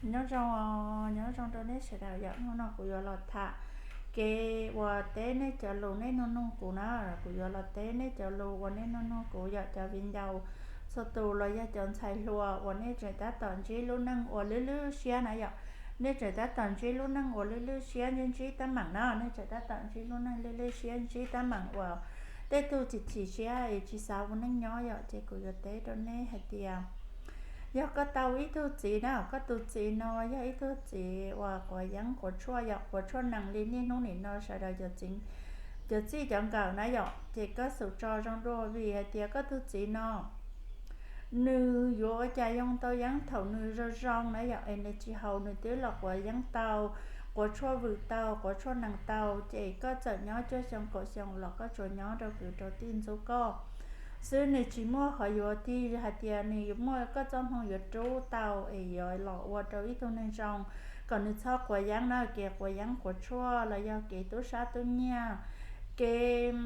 Nyob zoo, nyob zoo rau nej sawv daws yom. Hnub no kuv yuav los tham kev uas teb nej cov lus nej nug nug kuv na. Kuv yuav los teb nej cov lus uas nej nug nug kuv yom, cov viv ncaus txhua tus los yog cov ntxhais hluas uas nej tseem tab tom ntsib lub neej uas lwj lwj siab na yom. Nej tseem tab tom ntsib lub neej uas lwj lwj siab, ntsib ntsib teeb meem na, nej tseem tab tom ntsib lub neej lwj lwj siab, ntsib teeb meem uas tej tug chim chim siab es tsis xav ua neej nyob yom, ces kuv yuav teb rau nej hais tias yog koj tau ib tug txiv na, koj tus txiv no yog ib tug txiv uas quav yeeb quav tshuaj yom, quav tshuaj nees li niaj hnub nim no sawv daws cov txij cov nkawm na yom, ces koj xub tso zoo dua vim hais tias koj tus txiv no nws yuav ua cas yoo tau yeeb thaum nws zoo zoo na yom, es nws tsis haus nws twb los quav yeeb tau, quav tshuaj vwm tau, quav tshuaj nees tau, ces koj txawm nyob cuaj xyoo kaum xyoo los koj tsuas nyob rau kwv rau tij ntxub koj xwb, nws tsis muaj qhov yuav tig hais tias nws yuav muaj koj txoj hmoo yuav rub tau es yuav los ua rau ib tug neeg zoo, kom nws txhob quav yeeb na. Kev quav yeeb quav tshuaj los yog kev tub sab tub nyiag, kev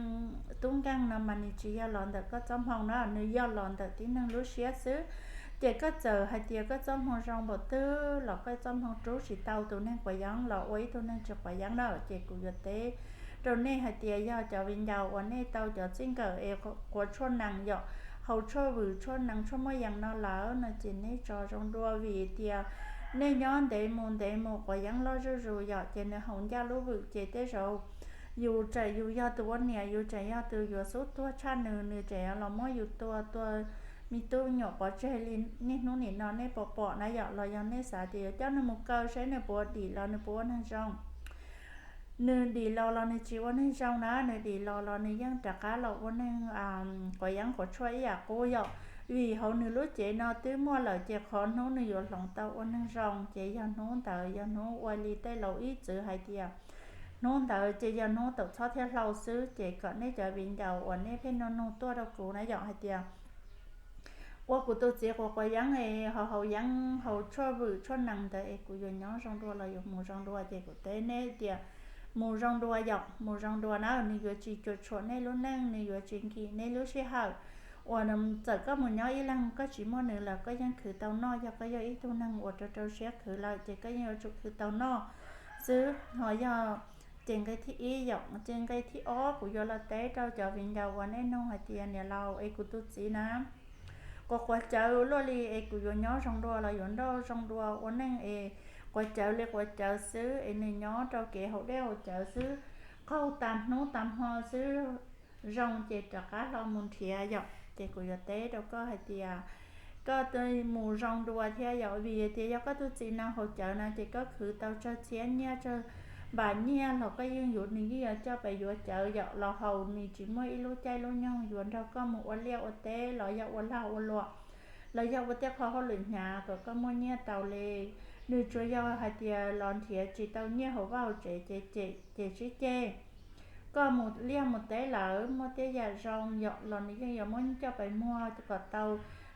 tub nkeeg no mas nws tsis yog los ntawm koj txoj hmoo na, nws yog los ntawm tib neeg lub siab xwb. Ces koj txawm hais tias koj txoj hmoo zoo npaum twg los koj txoj hmoo rub tsis tau tus neeg quav yeeb los ua ib tug neeg tsis quav yeeb na. Ces kuv yuav teb rau nej hais tias yog cov viv ncaus uas nej tau cov txij nkawm es quav tshuaj nees yom, haus tshuaj vwm tshuaj nees tshuaj muaj yees no lawm no ces nej tso zoo dua vim tias nej nyob ntev mus ntev mus quav yeeb loj zuj zus yom, ces nws haus ncaj lub vwm ces tej zaum yus tseem yus yog tus ua niam yus tseem yog tus yuav xub tuag tshaj nws, nws tseem yuav los muab yus tua tua me tub me nyuam pov tseg li niaj hnub nim no nej pom pom na yom, los yog nej xav tias yuav coj nws mus kaw saib nws puas dim los nws puas ua neeg zoo. Nws dim los los nws tsis ua neeg zoo na, nws dim los los nws yeej rov qab los ua neeg quav yeeb quav tshuaj ib yam qub yom. Vim hauv nws lub cev no twb muaj lawm ces qhov hnub nws yuav hloov tau ua neeg zoo ces yog hnub ntawd yog hnub ua li tej laus ib txwm hais tias hnub ntawd ces yog hnub thaum txhob thiab hlau xwb. Ces kom nej cov viv ncaus uas nej pheej nug nug tuaj rau kuv na yom hais tias ua kuv tus txiv quav quav yeeb es haus haus yeeb haus tshuaj vwm tshuaj nees ntawd es kuv yuav nyob zoo dua los yuav mus zoo dua, ces kuv teb nej tias mus zoo dua yom, mus zoo dua na, nws yuav tsis cuam tshuam nej lub neej, nws yuav tsis nkim nej lub sij hawm. Uas txawm koj mus nyob ib leeg koj tsis muaj nws los koj yeej khwv tau noj, yog koj yog ib tug neeg uas rau rau siab khwv lawm ces koj yeej yuav tsum khwv tau noj xwb. Ho yog ces nqe thib ib yom, ces nqe thib ob kuv yuav los teb rau cov viv ncaus uas nej nug hais tias niam laus es kuv tus txiv na quav quav cawv luaj li es kuv yuav nyob zoo dua los yuav nrauj zoo dua ua neej es quav cawv li quav cawv xwb es nws nyob rau kev haus dej haus cawv xwb, qaug tas hnub tas hmo xwb, zoo ces rov qab hlo mus nrhiav yom. Ces kuv yuav teb rau koj hais tias koj mus zoo dua thiab yom, vim tias yog koj tus txiv no haus cawv no ces koj khwv tau tsawg txhiab nyiaj tsawg npam nyiaj los koj yeej yuav, nws yeej yuav coj pes yuav cawv yom, los haus nws tsis muaj ib lub caij lub nyoog yuav nrog koj mus ua liaj ua teb los yog ua lag ua luam los yog ua tej qho hauj lwm hnyav kom koj muaj nyiaj tau li. Nws tsuas yog hais tias los nrhiav tsis tau nyiaj hauv vaj hauv tsev ces, ces sib ceg. Koj mus liaj mus teb lawm muaj tej yam zoo yom los nws yeej yuav muab coj pes muag kom tau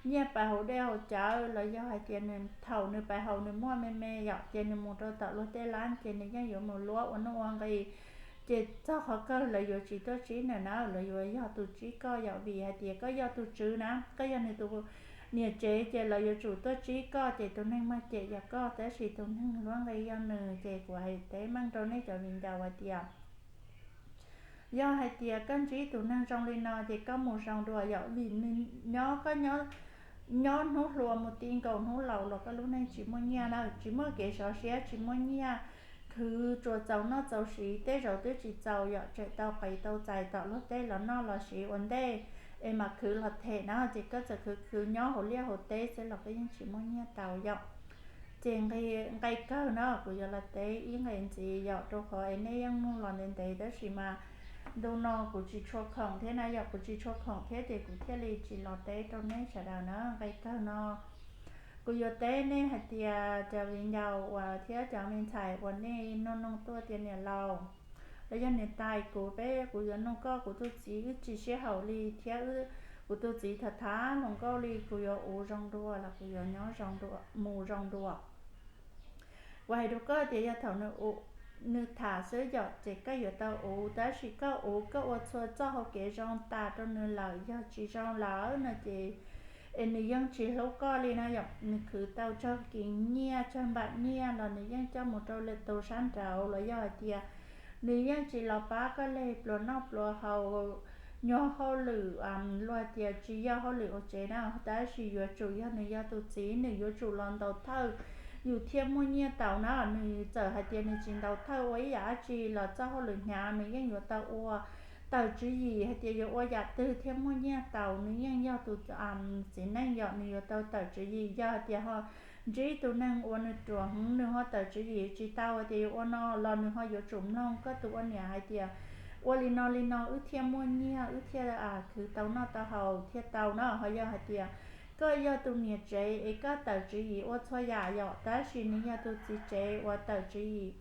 nyiaj pais haus dej haus cawv los yog hais tias nws thaum nws pais haus nws muaj me me yom ces nws mus rau tom luag tej lab ces nws yeej yuav mus luab ua nuj ua nqi. Ces txog qhov kawg lawv yuav tsis tuaj tsib nws na, lawv yuav yog tus tsib koj yom, vim hais tias koj yog tus tswv na, koj yog nws tus niam tsev ces lawv yuav tsum tuaj tsib koj, ces tus neeg mag cem yog koj tab sis tus neeg luab nqi yog nws. Ces kuv hais teeb meej rau nej cov viv ncaus hais tias yog hais tias koj ntsib tus neeg zoo li no ces koj mus zoo dua yom, vim nws nyob koj nyob hnub hluas mus ti nkaus hnub laus los koj lub neej tsis muaj nyiaj na, tsis muaj kev sov siab tsis muaj nyiaj, khwv tsuas txaus noj txaus siv, tej zaum twb tsis txaus yom, tseem tau qiv tau txais tom luag tej los noj los siv ua ntej es mam khwv los them na, ces koj txawm khwv khwv nyob hauv liaj hauv teb xwb los koj yeej tsis muaj nyiaj tau yom. Ces nqe kawg no kuv yuav los teb ib nqe ntxiv yom, rau qhov es nej yeej mloog los ntev ntev tab sis mas ntu no kuv tsis tshua khoom thiab na yom, kuv tsis tshua khoom thiab ces kuv thiaj li tsis los teb rau nej sawv daws na. Nqe kawg no kuv yuav teb nej hais tias cov viv ncaus uas thiab cov me ntxhais uas nej nug nug tuaj tias niam laus los yog niam tais, kuv peb kuv yuav nug koj, kuv tus txiv wb tsis sib haum li thiab kuv tus txiv tham tham hluas nkauj li, kuv yuav ua zoo dua los kuv yuav nyob mus zoo dua. Kuv hais rau koj tias yog thaum nws tham xwb yom ces koj yuav tau ua, tab sis koj ua koj ua txhua txoj hau kev zoo tas rau nws lawm, yog tsis zoo lawm no ces es nws yeej tsis hlub koj li na yom. Nws khwv tau tsawg kis nyiaj tsawg npam nyiaj los nws yeej coj mus rau lwm tus sab nraud, los yog hais tias nws yeej tsis los pab koj li pluas noj pluas haus, nyuag hauj lwm, luag tias tsis yog hauj lwm ua tsev na, tab sis yuav tsum yog nws yog tus txiv, nws yuav tsum los ntaus thawj yus thiaj muaj nyiaj tau na. Nws txawm hais tias nws tsis ntaus thawj ua ib yam dab tsi los txoj hauj lwm hnyav nws yeej yuav tau ua. Tawm tswv yim hais tias yuav ua yam twg thiaj muaj nyiaj tau, nws yeej yog tus txiv neej yom, nws yuav tau tawm tswv yim. Yog hais tias ho ntsib tus neeg uas nws ruam heev, nws ho tawm tswv yim tsis tau hais tias yuav ua no los nws ho yuav tsum mloog koj tus ua niam hais tias ua li no li no wb thiaj muaj nyiaj, wb thiaj khwv tau noj tau haus thiaj tau na. Ho yog hais tias koj yog tus niam tsev es koj tawm tswv yim ua txhua yam yom, tab sis nws yog tus txiv tsev uas tawm tswv yim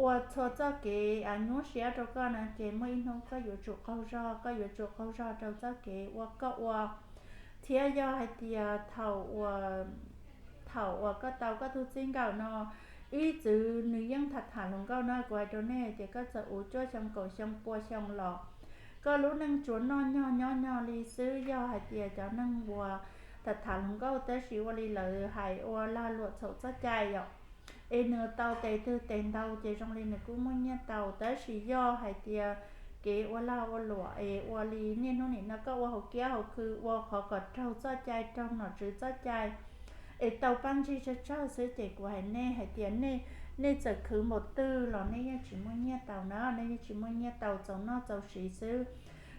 ua txhua txoj kev nyuaj siab rau koj na, ces muaj ib hnub koj yuav tsum qaug zog, koj yuav tsum qaug zog rau txoj kev uas koj ua. Thiab yog hais tias thaum uas, thaum uas koj tau koj tug txij nkawm no, ib txwm nws yeej tham tham hluas nkauj na, kuv hais rau nej tias koj txawm ua cuaj xyoo kaum xyoo pua xyoo los koj lub neej tsuas noj nyog nyob nyog li xwb. Yog hais tias cov neeg uas tham tham hluas nkauj tab sis ua li lawv hais ua lag luam txhaum txoj cai yom, es nws tau tes twg tes ntau ces zoo li nws kuj muaj nyiaj tau. Tab sis yog hais tias kev ua lag ua luam es ua li niaj hnub nim no koj ua hauv kiab hauv khw ua qhov kom raug txoj cai raug nom tswv txoj cai es tau pab ntsig tsawg tsawg xwb ces kuv hais nej hais tias nej, nej txawm khwv npaum twg los nej yeej tsis muaj nyiaj tau na, nej yeej tsis muaj nyiaj tau txaus noj txaus siv xwb.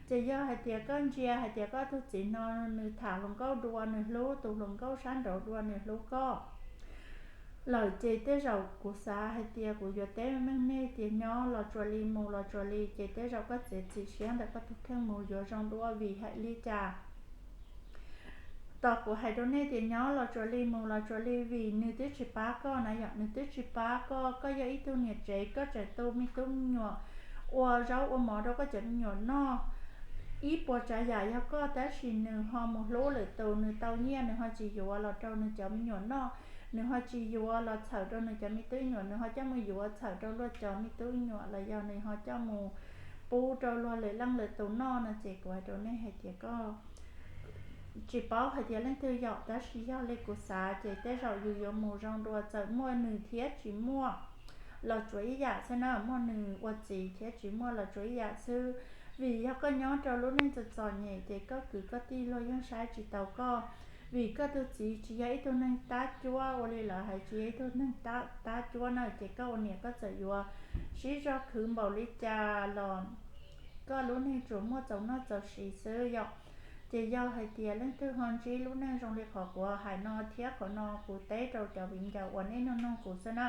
Ces yog hais tias koj ntsia hais tias koj tug txiv no nws tham hluas nkauj dua nws hlub, tus hluas nkauj sab nraud dua nws hlub koj lawm ces tej zaum kuv xav hais tias kuv yuav teb meej nej tias nyob los tsuas li mus los tsuas li, ces tej zaum koj txiav txim siab ntawm koj tus kheej mus yuav zoo dua. Vim hais li cas? Tos kuv hais rau nej tias nyob los tsuas li mus los tsuas li vim nws twb tsis pab koj na yom, nws twb tsis pab koj. Koj yog ib tug niam tsev koj tseem tu me tub me nyuam, ua zaub ua mov rau koj cov me nyuam noj ib puas tsav yam yog koj, tab sis nws ho mus hlub lwm tus, nws tau nyiaj nws ho tsis yuav los rau nws cov me nyuam noj, nws ho tsis yuav los txhawm rau nws cov me tub me nyuam, nws ho coj mus yuav txhawm rau luag cov me tub me nyuam los yog nws ho coj mus pub rau luag lwm leej lwm tus noj no ces kuv hais rau nej hais tias koj tsis paub hais tias leej twg yom, tab sis yog li kuv xav ces tej zaum yus yuav mus zoo dua txawm muaj nws thiab tsis muaj los tsuas ib yam xwb na, muaj nws ua txiv thiab tsis muaj los tsuas ib yam xwb. Vim yog koj nyob rau lub neej txom txom nyem ces koj kwv koj tij luag yeej saib tsis taus koj, vim koj tus txiv tsis yog ib tug neeg tab cuab, ua li lawv hais tsis yog ib tug neeg tab cuab na, ces koj ua niam koj txawm yuav sib zog khwv npaum li cas los koj lub neej tsuas muaj txaus noj txaus siv xwb yom. Ces yog hais tias leej twg ho ntsib lub neej zoo li qhov kuv hais no thiab qhov no kuv teb rau cov viv ncaus uas nej nug nug kuv xwb na,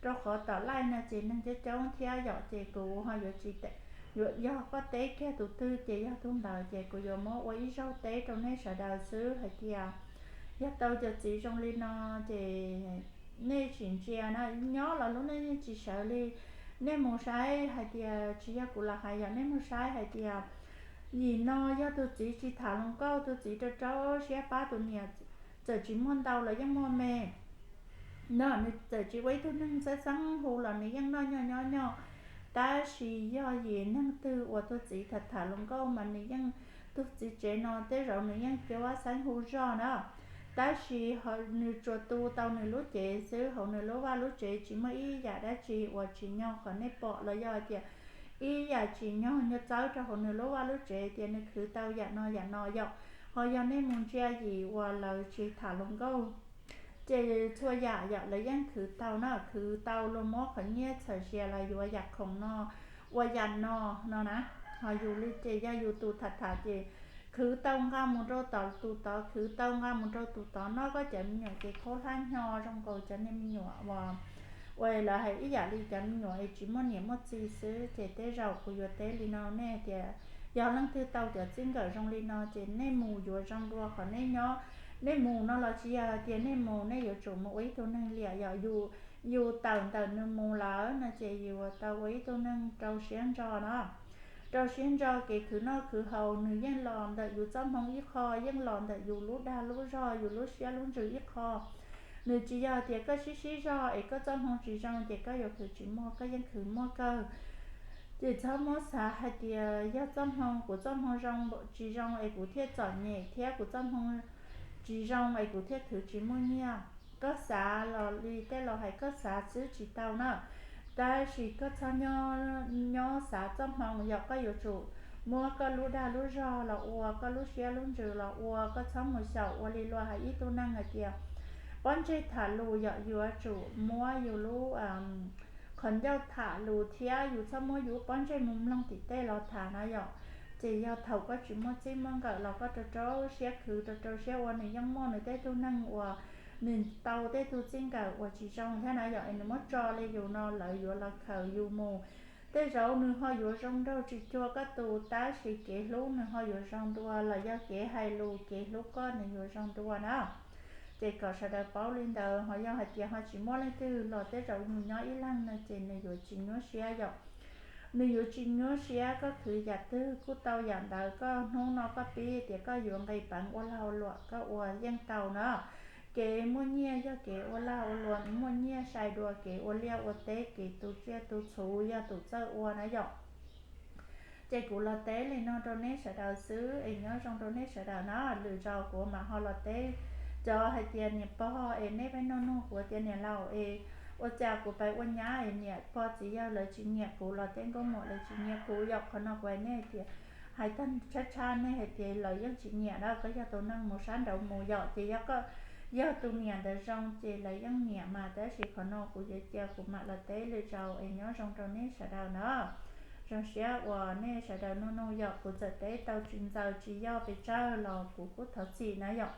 rau qhov tom laij no ces neeg coob coob thiab yom, ces kuv ho yuav tsis, yog koj teb kiag tus twg ces yog tus ntawd, ces kuv yuav muab ua ib zaug teb rau nej sawv daws xwb hais tias yog tau cov txiv zoo li no ces nej tsis ntsia na, nyob los lub neej yeej tsis sawv li. Nej mus saib hais tias tsis yog kuv los hais yom, nej mus saib hais tias yim no yog tus txiv tsis tham hluas nkauj, tus txiv rau rau siab pab tus niam, txawm tsis muaj ntau los yeej muaj me no, nws txawm tsis ua ib tug neeg xeeb xeeb hu los nws yeej noj nyog nyob nyog. Tab sis yog yim neeg twg uas tus txiv tham tham hluas nkauj mas nws yeej, tus txiv tsev no tej zaum nws yeej cuab xeeb hu zog na, tab sis nws tsuas tu tau nws lub cev xwb, hauv nws lub vaj lub tsev tsis muaj ib yam dab tsi uas tsis nyog qhov nej pom los yog hais tias ib yam tsis nyog nyuag txawb rau hauv nws lub vaj lub tsev tias nws khwv tau yam no yam no yom. Ho yog nej mus ntsia yim uas lawv tsis tham hluas nkauj ces txhua yam yom lawv yeej khwv tau na, khwv tau luag muab qhov nyiaj txhawm sia los yuav yam khoom no ua yam no no na. Ho yus li ces yog yus tus tham tham ces khwv tau nqa mus rau tom tus tod, khwv tau nqa mus rau tus tod noj koj cov me nyuam ces khaub hlab nyo zoo nkaus cov niag me nyuam uas ua lawv hais ib yam li cov me nyuam es tsis muaj niam muaj txiv xwb. Ces tej zaum kuv yuav teb li no nej tias yog leej twg tau cov txij nkawm zoo li no ces nej mus yuav zoo dua qhov nej nyob. Nej mus no los tsis yog hais tias nej mus nej yuav tsum mus ua ib tug neeg liam yom, yus, yus tawm ntawm nws mus lawm no ces yus tau ua ib tug neeg rau siab ntso no. Rau siab ntso kev khwv noj khwv haus nws yeej los ntawm yus txoj hmoo ib qho, yeej los ntawm yus lub dag lub zog, yus lub siab lub ntsws ib qho. Nws tsis yog tias koj sib sib zog es koj txoj hmoo tsis zoo ces koj yuav khwv tsis muaj, koj yeej khwv muaj kawg. Ces txhob muab xav hais tias yog txoj hmoo, kuv txoj hmoo zoo tsis zoo es kuv thiaj txom nyem thiab kuv txoj hmoo tsis zoo es kuv thiaj khwv tsis muaj nyiaj. Koj xav los li tej laus hais, koj xav xwb tsis tau na, tab sis koj txhob nyob xav txoj hmoo. Yog koj yuav tsum muab koj lub dag lub zog los ua, koj lub siab lub ntsws los ua, koj txhob mus xyaum ua li luag hais ib tug neeg hais tias pob ntseg tham lus. Yog yuav tsum muab yus lub qhov ncauj tham lus thiab yus txhob muab yus pob ntseg mus mloog tim tej los tham na yom. Ces yog thaum koj tsis muaj txij muaj nkawm los koj rau rau siab khwv, rau rau siab ua nws yeej muaj nws tej tug neeg uas nws tau tej tug txij nkawm uas tsis zoo thiab na yom, es nws muab tso li yus no lawv yuav los khaws yus mus. Tej zaum nws ho yuav zoo nraug tsis cuag koj tus, tab sis kev hlub nws ho yuav zoo dua, los yog kev hais lus kev hlub koj nws yuav zoo dua na. Ces kom sawv daws paub li ntawd. Ho yog hais tias ho tsis muaj leej twg los tej zaum nws nyob ib leeg no ces nws yuav tsis nyuaj siab yom. Nws yuav tsis nyuaj siab, koj khwv yam twg kuj tau yam ntawd. Koj hnub no koj pib tias koj yuav nqis peev ua lag ua luam, koj ua yeej tau na. Kev muaj nyiaj yog kev ua lag ua luam, muaj nyiaj sai dua kev ua liaj ua teb, kev tu tsiaj tu txhuv yog tus txawj ua na yom. Ces kuv los teb li no rau nej sawv daws xwb es nyob zoo rau nej sawv daws na. Lwm zaus kuv mam ho los teb cov hais tias niam pog es nej pheej nug nug kuv tias niam laus es ua cas kuv pais ua nyab es niam pog txiv yawg lawv tsis nyiam kuv, los teb nkauj muam lawv tsis nyiam kuv yom. Qhov no kuv hais nej hais tias, hais tag tshab tshab nej hais tias lawv yeej tsis nyiam na, koj yog tus neeg mus sab nraud mus yom. Ces yog koj yog tus niam ntawd zoo ces lawv yeej nyiam mas. Tab sis qhov no kuv yuav cia kuv mam los teb lwm zaus es nyob zoo rau nej sawv daws na. Zoo siab uas nej sawv daws nug nug yom. Kuv txawm teb tau tsis ntxaws tsis yog pes tsawg los kuv kuj thov txim na yom.